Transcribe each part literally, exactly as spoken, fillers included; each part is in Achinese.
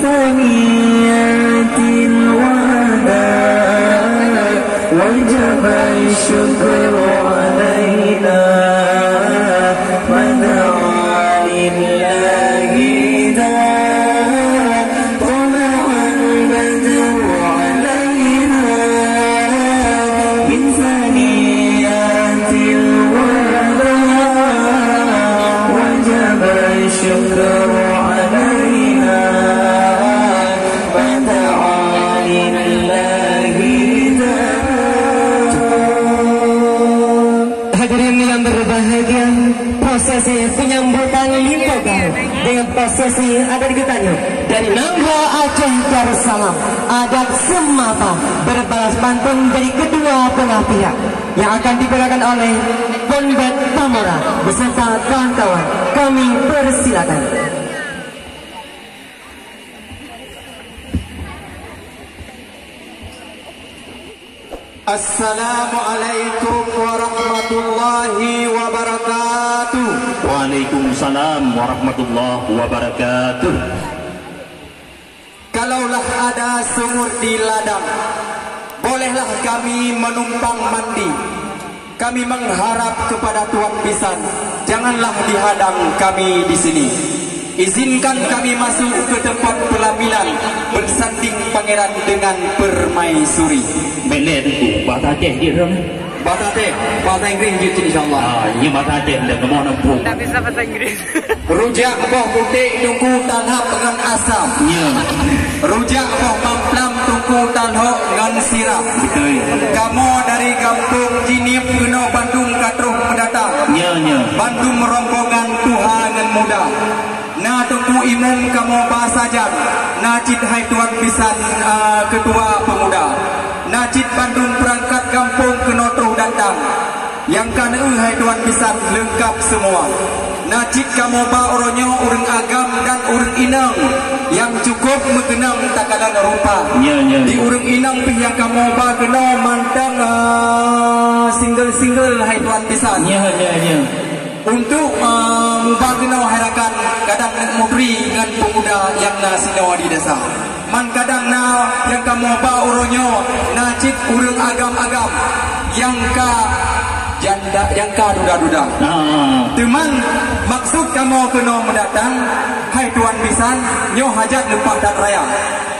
ثنيات الوداع وجب الشكر علينا ما دعا لله داع طلع البدر علينا من ثنيات الوداع وجب الشكر علينا ما دعا لله داع. Hadirin yang berbahagia, prosesi penyambutan linto baru dengan prosesi adat geutanyoe dari Nanggroe Aceh Darussalam, adat seumapa berbalas pantun dari kedua belah pihak yang akan dibawakan oleh Pembet Tamora beserta kawan-kawan. Kami persilakan. Assalamualaikum warahmatullahi wabarakatuh. Waalaikumsalam warahmatullahi wabarakatuh. Kalaulah ada sumur di ladang, bolehlah kami menumpang mandi. Kami mengharap kepada Tuan Bisan, janganlah dihadang kami di sini. Izinkan kami masuk ke tempat pelaminan bersanding pangeran dengan permaisuri. Bèk lé Teungku, bahasa Aceh jeuet droe. Bahasa Aceh, bahasa Inggris jeuet cit, insya Allah. Ah, nyoe bahasa Aceh dah kamoe nampu. Tak bisa bahasa Inggris. Rujak boh putéh Teungku talhab ngon asam. Ya. Rujak boh mamplam Teungku talhok ngon sirap. Betul. Kamoe dari gampông Jinip keunoe bandum ka troh meudatang. Ya, ya. Bandum rombongan tuha ngon muda. Na Teungku Imum kamoe ba sajan, na cit hai Tuan Bisan, a, Ketua Pemuda. Na cit bandum peurangkat gampông keunoe troh datang. Nyang ka neueu hai Tuan Bisan leungkap seumua. Na cit kamoe ba uroe nyoe ureuëng agam dan ureuëng inong nyang cukôp meukeunong takalon rupa. Ya, ya, ya. Di ureuëng inong pih nyang kamoe ba keunoe mantong, a, single-single hai Tuan Bisan. Ya, ya, ya. Untuk, eh, muba keunoe hai rakan, kadang neuk meubri ngon pemuda nyang na sinoe di desa. Man kadang na nyang kamoe ba uroe nyoe na cit ureuëng agam-agam nyang ka janda, nyang ka duda-duda. Ah. Teuma maksud kamoe keunoe meudatang, hai Tuan Bisan, nyoe hajat leupah that raya.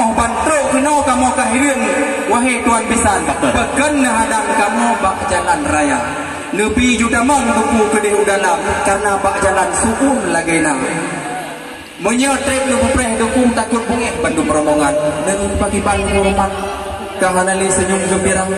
Óh ban trok keunoe kamoe ka hireuen, wahé Tuan Bisan, pakon neuhadang kamoe bak jalan raya. Neubi ju tamong Teungku keudeh u dalam, kareuna bak jalan su'on lagée na. Meunyoe treb neupeupreh Teungku takot beungéh bandum rombongan, neubi pakriban horeumat ka hana lé seunyum geumbira.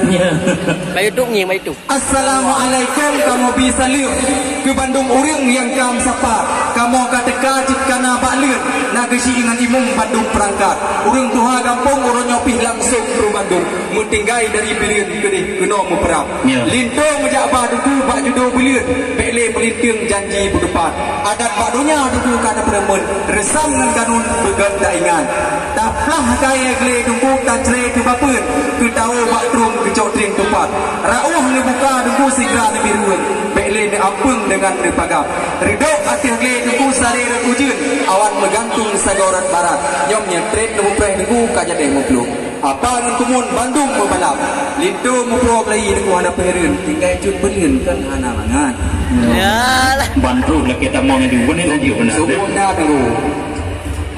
Bayu tuk ngieng, bayu tuk. Assalamualaikum, kamoe bi saleuem keu bandum ureuëng nyang ka meusapat. Kamoe ka teuka cit kana bak leuet, na geusyik ngon imum bandum peurangkat. Ureuëng tuha gampông uroe nyoe pih langsong trok bandum. Meutinggai dari Bireuen keudeh keunoe meupeurab. Ya. Linto meujak ba Teungku bak judo buleuen, bék lé meulinteung janji beutupat. Adat bak donya Teungku ka teupeureumeun, reusam ngon kanun beugét taingat. Taplah kayée glé Teungku tacre keu bapeuen, keu tawoe bak trueng geucok trieng tupat. Rauh neubuka Teungku sigra neubi rueng, bék lé neuampeueng deungon neupagab. Reudok ateueh glé Teungku saré rot ujeuen, awan meugantung sagoe rot barat. Nyoe meunyoe treb neupeupreh Teungku ka jadeh meuplueng. Apa ngon keumuen bandum meubalap. Linto meupuwoe keulayi Teungku hana peuhireuen, tinggai cut beuleuen kan hana mangat. Yalah. Ban troh lakée tamong nyan di uneuen laju beuna. Seubeuna Teungku.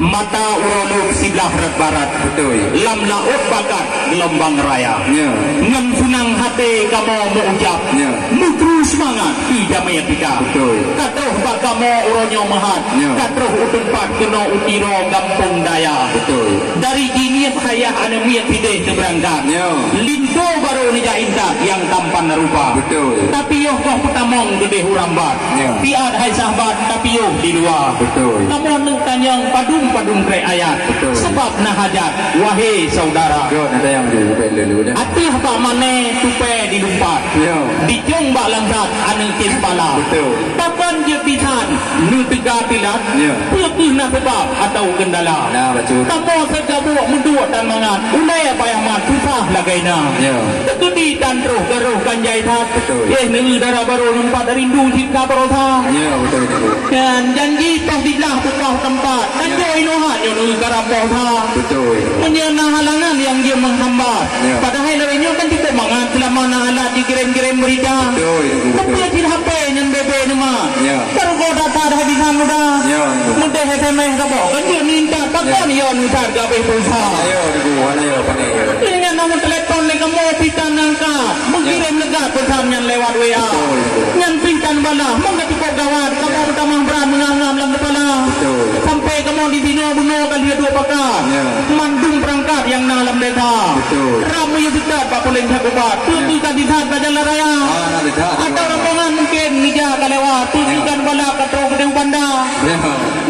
Mata uroe lôn siblah rot barat. Beutôi. Lam laôt bakat geulumbang raya. Ya. Ngon seunang até kamoe meu-ucab. Ya. Meukru seumangat keu jamé kita. Beutôi. Ka troh bak kamoe uroe nyoe meuhat. Ya. Ka troh u teumpat keunoe u Tiro gampông daya. Beutôi. Dari Jinip hayah aneuk miet pideh teubeurangkat. Ya. Linto barô neujak intat nyang tampan rupa. Beutôi. Tapi yoh goh peutamong keudeh u rambat. Ya. Siat hai sahabat tapiôh di luwa. Beutôi. Kamoe neuk tanyong padum-padum trek ayat. Beutôi. Sabab na hajat, wahé syedara. Jeuet, na tanyong di ubé lelu dah. Ateueh bak mané tupée dilumpat. Ya. Dijong bak langsat aneuk ceumpala. Beutôi. Pakon jeuet bisan neuteuka tilat? Ya. Peu kheueh na seubab atawa keundala? Nah, bacut. Kamoe seugabuek meuduek dan mangat, ulée payah mat susah lagée na. Ya. Teukeudi tan troh garoh kan jai that. Beutôi. Eh, neueu dara barô teumpat rindu cit ka barosa. Ya, beutôi, beutôi. Dan janji toh diblah bukah teumpat. Dan ya. Joi nyoe hat Karab boh that. Betul. Meunyoe na halangan nyang jeuet menghambat. Ya. Padahai lagèe nyoe kan cukup mangat selama na alat dikirém-kirém berita. Betul, Teungku, betul. Tapi cit H P nyan bebe nama. Ya. Baru kau data dah di sana dah. Ya, Teungku. Mudah S M S ka boh. Kan jeuet minta takkan Ya. yo minta gabeh pulsa. Ya, Teungku, mana ya, pandai ya. Dengan nama telepon ni kamu pita nangka. Mengkirim Ya. leugat pesan nyan lewat W A. Betul, Teungku. Nyan pih tan bala. Mengketukok gawat. Kamu Ya. utamah berat mengam-ngam lam kepala. Betul. Sampai kamoe di sinoe bunoe ka lheueh dua pakat. Ya. Mandum peurangkat nyang na lam desa. Betul. Ramé seukat bak puléng sakubat. Ya. Teuma ka disat bak jalan raya. Ah, na disat. Atau rombongan mungkin mija ka lewat. Teuma Ya. kan balap ka troh keudéh u banda. Ya.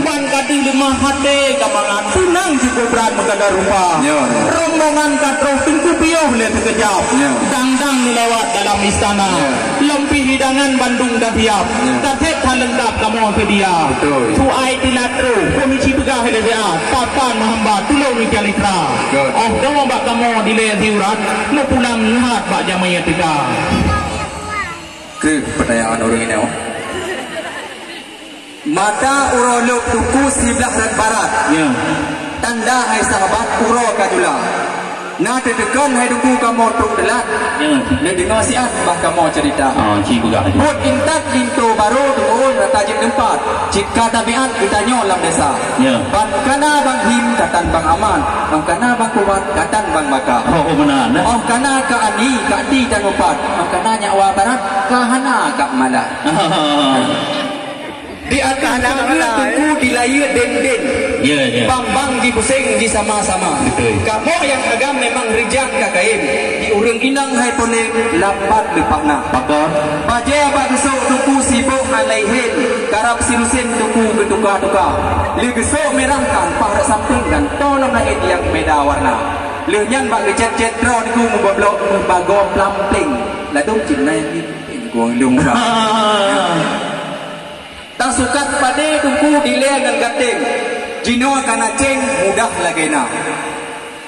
Ban ka deuh leumah até ka mangat. Seunang cukup brat meukada rupa. Ya. Rombongan ka troh teungku piôh lé teukeujap. Ya. Dang-dang neulewat dalam istana. Ya. Lom pih hidangan bandum ka siap. Ya. Ka sép that leungkap kamoe seudia. Betul. Tuai teulat troh, keuneuk jipeugah lé siat, tapan meuhamba tulông Calitra. Good. Óh dong bak kamoe dilèe siurat, meupulang meuhat bak jamèe teuka. Keu peutanyaan ureueng inong. Mata uroe lôk teungku siblah rot barat. Ya. Tanda hai sahabat uroe ka jula. Na teuteukon hai teungku kamoe trok teulat. Ya. Neudeungoe siat bah kamoe ceurita. Ah, ci peugah tu. Buet intat linto barô teungku rata jeuet teumpat. Cit ka tabiat geutanyoe lam desa. Ya. Ban kana Bang Him katan Bang Aman. Ban kana Bang Kubat katan Bang Baka. Oh, oh, beuna, nah. Oh, kana Kak Ani, Kak Ti dan Upat. Ban kana nyak wa barat, ka hana Kak Malah. Di ateueh tangga teungku dilayeue dendeng. Ya, ya. Bang-bang jipuseng jisama-sama. Betul. Kamoe nyang agam memang rijang ka kayém. Di ureueng inong hai polém lambat leupah na. Pakon? Bajèe bak geusok teungku sibok alai hén. Karab silusén teungku geutuka-tuka. Lé geusok mirah ka leupah rot sampéng dan tô lom laén nyang beda warna. Lheueh nyan bak geucét-cét droe teungku meubablok meubagoe plam-pleng. Ladôm cit na nyang ngieng teungku lôn muka. Tasukat padé teungku dilèe ngon gateng, jinoe ka na céng mudah lagèe na.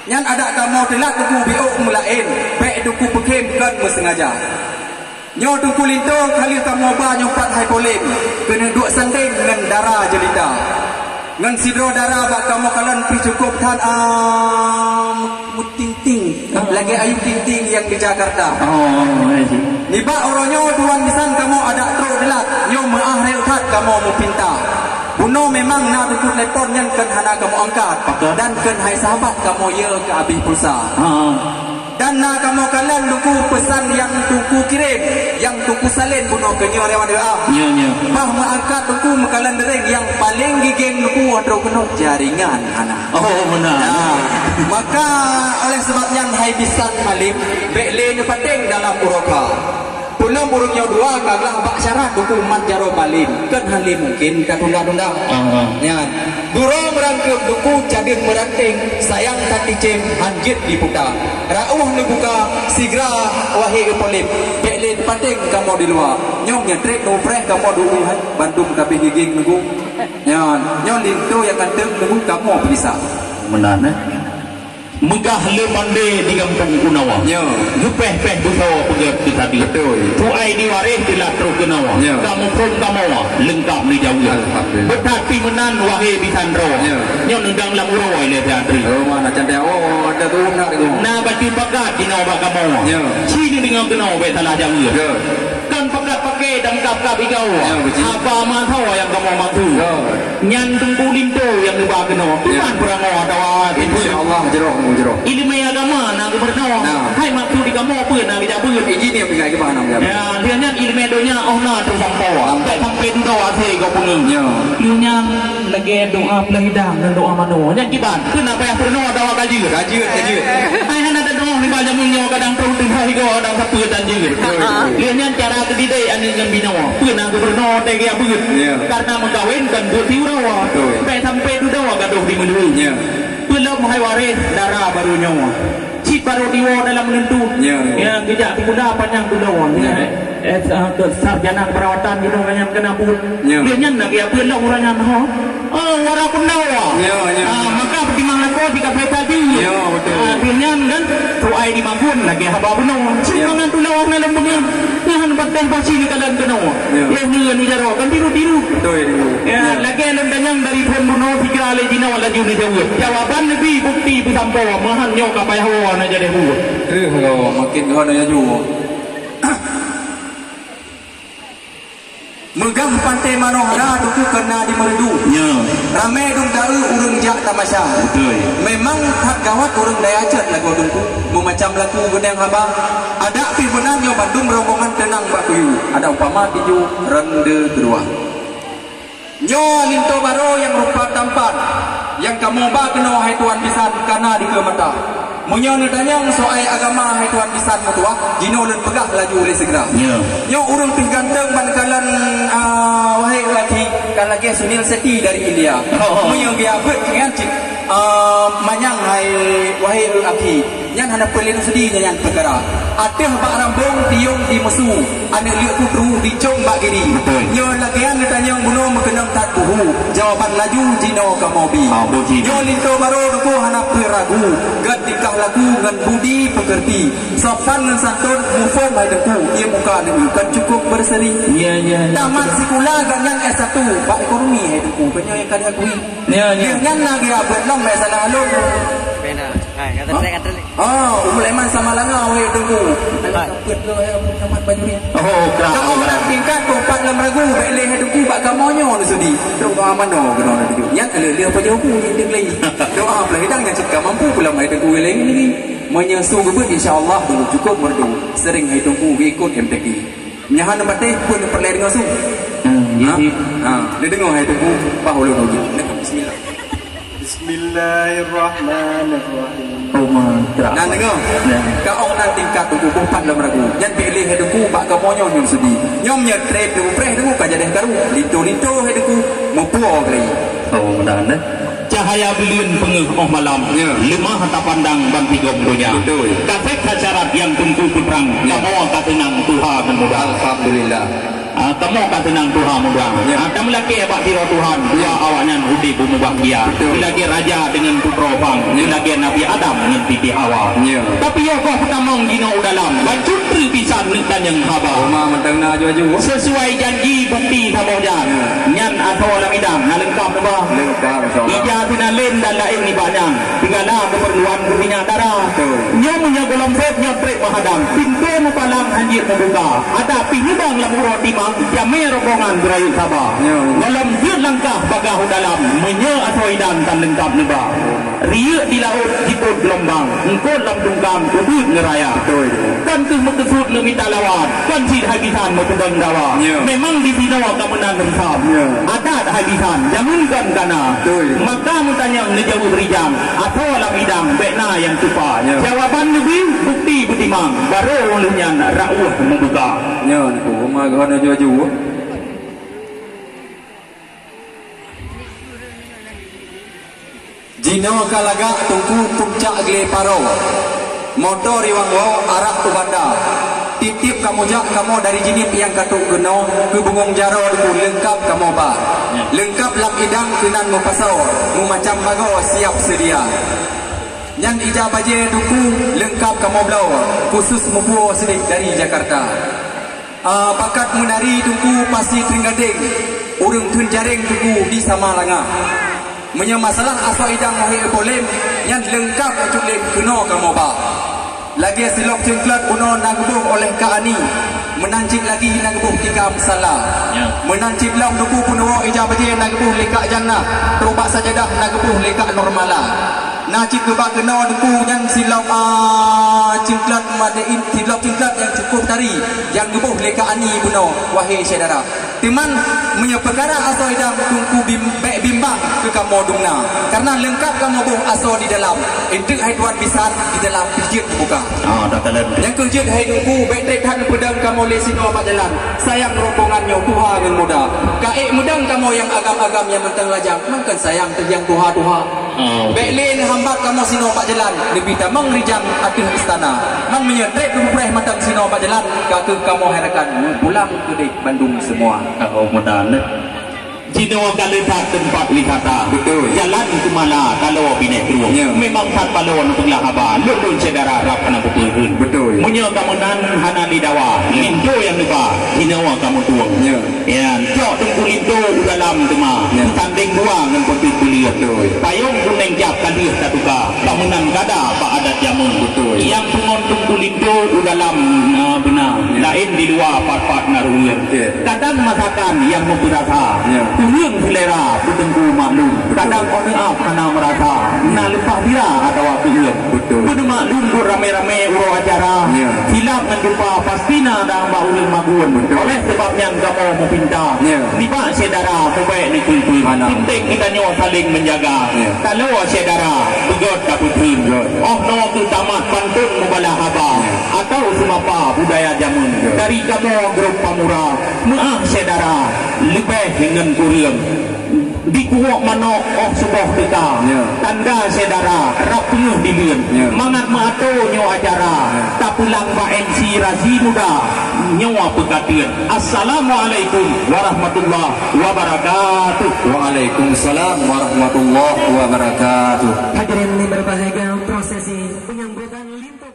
Nyan adak kamoe teulat teungku biôk meulaén, bèk teungku peukhém kon meuseungaja. Nyoe teungku linto ka lheueh kamoe ba nyoe pat hai polém, keuneuk duek sandéng ngon dara jeulita. Ngon sidroe dara bak kamoe kalon pih cukôp that, ah, meuting-ting. Lagèe Ayu Ting Ting nyang di Jakarta. Oh, iya sih. Nibak uroe nyoe tuan bisan kamoe adak trok teulat, nyoe meuah rayeuk that kamoe meupinta. Bunoe memang na teungku telepon nyan kon hana kamoe angkat. Pakon? Dan kon hai sahabat kamoe yö keu abéh pulsa. Ha. Dan na kamoe kalon teungku peusan nyang teungku kirém, nyang teungku salén bunoe keu nyoe lewat W A. Nyo, nyo. Bah meuangkat teungku meukalon deuréng nyang paleng gigéng teungku trok keunoe jaringan hana. Oh, beuna. Nah, maka oleh sebab nyan hai bisan malém, bèk lé neupaténg dalam uroe kha. Peulom ureueng nyoe dua ka glah bak syarat teungku mat jaroe malém, kon hana lé mungken tatunda-tunda. Aha. Nyan, duroe meurangkeup teungku cadeueng meuranténg, sayang that icém han jeuet diputa. Rauh neubuka sigra wahé polém, bèk lé neupaténg kamoe di luwa. Nyoe nyang trép neupreh kamoe dulu hai bandum kabéh gigéng teungku. Nyan, nyoe linto nyang ganteng teungku kamoe peugisa. Meunan, eh? Meugah le pandé di gampông Kunawa. Ya. Geupéh-péh beusoe peugöt keu sadeuek. Betul. Tuai di waréh teulat troh keunoe. Ya. Kamoe phôn kamoe leungkap neujaweueb. Alhamdulillah. Beuthat pih meunan wahé bisan droe. Ya. Nyoe neudong lam uroe ilèe Teungku. Oh, mana cantik. Oh, ada tu nak tu. Na bacut pakat jinoe bak kamoe. Ya. Ci neudeungoe keunoe bèk salah jaweueb. Ya. Kon pakat paké dan kab-kab igoe. Ya, betul. Haba mantong nyang kamoe maksud. Ya. Nyan teungku linto nyang neuba keunoe. Ya. Bukan peurangoe atawa insya Allah jroh, jroh. Ileumèe agama na geupeurunoe. Nah. Hai maksud di kamoe peue na geujak beuet. Izin ya, peugah ke mana geujak beuet. Ya, dia nyan ileumèe donya oh na terus sampoe. Sampai. Sampai sampai dudoe asai kau peungeut. Ya. Dia nyan lagèe doa peuleuh idang dan doa manoe. Nyan kiban. Keu na payah peurunoe atawa ka jeuet. Ka jeuet, ka jeuet. Hai hana ada doa nibak jameun nyoe kadang troh teuhah igoe kadang sapeue dan jeuet. Betul, betul. Dia nyan cara keu didik aneuk ngon binoe. Peue na geupeurunoe teuh geujak beuet. Ya. Karena meukawen kan buet siuroe. Betul. Sampai sampai dudoe gadoh di meunurut. Ya. Peulom hai waréh dara barô nyoe. Cit barô diwoe dalam neuntu. Ya. Ya, geujak sikula panyang dudoe. Ya. Eh, sa-, ke-, sarjana keuperawatan gitu nyan keunan buet. Ya. Dia nyan lagèe peulom ureueng nyan ho. Oh, wara peundawa. Ya, ya. Ah, maka peutimang lakoe jika peurintah jih. Ya, betul. Ah, dia nyan kan Tuai di Magun lagèe haba bunoe. Cit mangan tulah na lôn beungèh. Nyan patéh basi neukalon keunoe. Ya. Yeh neu ni jaroe kan tiru-tiru. Betul, tiru. Ya, lagèe lôn tanyong dari phon bunoe, sigra lé jinoe laju neujaweueb. Jawaban neubi bukti peusampoe, meuhan nyoe ka payah woe na jadeh buet. Treueh, makin geuh na laju. Meugah Pantai Manohara Teungku keunan di Meureudu. Ya. Ramé dum daeu ureueng jak tamasya. Betul. Memang that gawat ureueng daya cot lagoe Teungku. Meumacam laku geuneng haba. Adak pih meunan nyoe bandum rombongan teunang bak kuyu. Adak umpama tinju ronde keudua. Nyoe linto barô nyang rupa tampan, nyang kamoe ba keunoe hai tuan bisan kana dikeue mata. Meunyoe neutanyong soai agama hai tuan bisan meutuah, jinoe lôn peugah laju lé sigra. Ya. Nyoe ureueng pih ganteng ban kalon, ah, wahai laki, ka lagèe Sunil Shetty dari India. Oh, oh. Meunyoe geujak beuet nyan cit, ah, manyang hai wahai laki. Nyan hana peue lé neusudi nyan peukara. Ateueh bak rambong tiong di meusu, aneuk leuek kudru dicong bak giri. Betul. Nyoe lagèe nyan neutanyong bunoe meukeunong that buhu. Jawaban laju jinoe kamoe bi. Ah, boh jih. Nyoe linto barô Teungku hana peue ragu. Gèt tingkah laku ngon budi peukeurti. Sopan ngon santôn, muphom hai Teungku, ie muka neueu kan cukup berseri. Ya, ya, ya. Tamat sikula gobnyan S satu, bak ekonomi hai Teungku, gobnyan nyang ka diakui. Ya, ya. Nyan na geujak beuet lom, bèk salah lôn. Beda. Hai, kata Hah? Saya kata Ah, Ummul Aiman Samalanga, wahai Teungku. Hai. Beuet lom, ya, Muhammad Bajuri. Oh, krak. Kamoe na tingkat, boh pat lam ragu, bèk lé hai Teungku, bak kamoe nyoe neusudi. Doa manoe keunoe neusudi. Nyan ka lheueh-lheueh pajoh ku, nyan deuk lé. Doa peuleuh hidang nyan cit ka mampu pulang hai Teungku lé nyoe. Meunyoe su geubeuet, insya Allah, Teungku cukup merdu. Sering hai Teungku geuikot M T Q. Nyan hana patéh pun peureulèe deungoe su. Hmm, Ha? jadi Ha, dia dengar hai Teungku, bah ulun uji. Bismillah. Bismillahirrahmanirrahim. Oh, mantra. Nah, dengar. Ya. Ka ong na tingkat Teungku boh pat lam ragu. Nyan bèk lé hai Teungku bak kamoe nyoe nyang sudi. Nyoe nyan trép Teungku preh Teungku ka jadeh karu. Linto-linto hai Teungku, meupuo kali. Oh, mudah-mudahan deh. Cahaya buleuen peungeuh óh malam, Ya. leumah tapandang ban tigom donya. Betul. Ka sép that syarat nyang Teungku peutrang, Ya. kamoe ka teunang tuha ngon muda. Alhamdulillah. Ah, kamoe ka teunang tuha muda. Ya. Ah, ka meulakèe bak sidroe Tuhan, dua Ya. awaknyan udép beumubahgia. Betul. Lagèe raja deungon putroe bang, Ya. lagèe Nabi Adam ngon Siti Hawa. Ya. Tapi yoh goh peutamong jinoe u dalam, bacut treuk bisan neuk tanyong haba. Uma mantong na aju-aju. Sesuai janji bukti saboh jan. Ya. Nyan asoe lam idang, na leungkap neuba. Leungkap, insya Allah. Ija sinalén dan laén nibak nyan. Sigala keupeurluan keu minyak dara. Betul. Nyoe meunyoe gohlom sép nyoe trép meuhadang. Pintoe meupalang hanjeuet meubuka. Adak pih nyeubang lam uroe timang, jamé rombongan beurayeuk saba. Ya. Gohlom jeuet langkah bagaih u dalam, meunyoe asoe idang tan leungkap neuba. Riyeuk di laôt jipôt geulombang, eungkôt lam tungkang ubeuet ngeuraya. Betul. Kon keuh meukeusut neumita lawan, kon cit hai bisan meupeudong dawa. Ya. Memang di sinoe ka meunan reusam. Ya. Adat hai bisan, jameun kon ka na. Betul. Maka meutanyong neujaweueb rijang, asoe lam idang bèk na nyang tupa. Ya. Jawaban neubi, bukti beutimang, barô lheueh nyan rauh meubuka. Nyoe, Teungku, uma geuh na aju-aju. Jinoe ka lagak Teungku puncak glé Paro. Moto riwang woe arak u banda. Tiep-tiep kamoe jak kamoe dari Jeunieb nyang ka trok keunoe keu bungong jaroe Teungku leungkap kamoe ba. Ya. Leungkap lam idang keunan meupasoe, meumacam bagoe siap seudia. Nyan ija bajèe Teungku leungkap kamoe bloe, khusus meupuwoe sidéh dari Jakarta. Ah, bakat meunari Teungku pasi Trienggadeng, ureueng theun jareng Teungku di Samalanga. Meunyoe masalah asoe idang wahé polem, nyan leungkap bacut lem keunoe kamoe ba. Lagèe silop cingklot bunoe na geuboh oleh Kak Ani, meunan cit lagi na geuboh tika Amsala. Ya. Meunan cit lom Teungku peunuwoe ija bajèe na geuboh lé Kak Jannah, trok bak sajadah na geuboh lé Kak Nurmala. Na cit geuba keunoe Teungku nyan silop, ah, cingklot made in, silop cingklot nyang cukup tari nyang geuboh lé Kak Ani bunoe, wahé syedara. Teuma meunyoe peukara asoe idang Teungku bim-, bèk bimbang keu kamoe dum na, kareuna leungkap kamoe boh asoe di dalam. Eunteuk hai tuan bisan di dalam pih jeuet teubuka. Ah, dah talan. Nyang keu jeuet hai Teungku, bèk trép that neupeudong kamoe lé sinoe bak jalan. Sayang rombongan nyoe tuha ngon muda. Ka ék meudong kamoe nyang agam-agam nyang mantong lajang, mangkon sayang teuh nyang tuha-tuha. Oh. Bèk lé neuhambat kamoe sinoe bak jalan, neubi tamong rijang ateueh istana. Man meunyoe trép neupreh mantong sinoe bak jalan, ka keuh kamoe hai rakan meupulang keudeh bandum seumua. Oh, mudah deh. Sinoe ka le that teumpat wisata. Betul. Jalan Keumala, taloe Binéh Krueng. Ya. Memang that paloe neupeugah haba, lôn-lôn syedara rab hana beupeutheun. Betul. Meunyoe ka meunan hana didawa, ya, linto nyang neuba, sinoe ka meutueng. Ya. Ya, cok Teungku Linto u dalam teuma, ya, beutandeng dua ngon Peuteuk Buleuen. Betul. Payong kunéng cap ka lheueh tatuka, ka meunan gada bak adat jameun. Betul. Nyang peungon Teungku Linto u dalam na beuna, ya, laén di luwa pat-pat na ureuëng. Ya. Kadang masakan nyang meupeurasa, ya, ureuëng selera peuteungku maklum. Betul. Kadang aneuk ap hana meurasa, na leupah bira atawa keueum. Betul. Beuneumaklum buet ramé-ramé uroe acara. Ya. Silap ngon jumpa pasti na dang bak ureuëng magun. Betul. Oleh sebab nyan kamoe meupinta, ya, nibak syedara mubèk neukheun-kheun. Hana. Penting geutanyoe saléng meujaga. Ya. Taloe syedara beugöt tapeutheun. Betul. Óh noe keuh tamat pantôn mubalaghah haba, ya, atau seumapa budaya jameun. Ya. Dari kamoe grup Pamura, meu'ah syedara leubeh ngon kureueng. Dikuwok manok óh suboh teuka. Ya. Tanda syedara rab peungeuh dileuen. Ya. Mangat meuato nyoe acara. Ya. Tapeulang bak M C Razi Muda. Nyoe peukateuen. Assalamualaikum warahmatullahi wabarakatuh. Waalaikumsalam warahmatullahi wabarakatuh. Hadirin yang berbahagia, prosesi penyambutan linto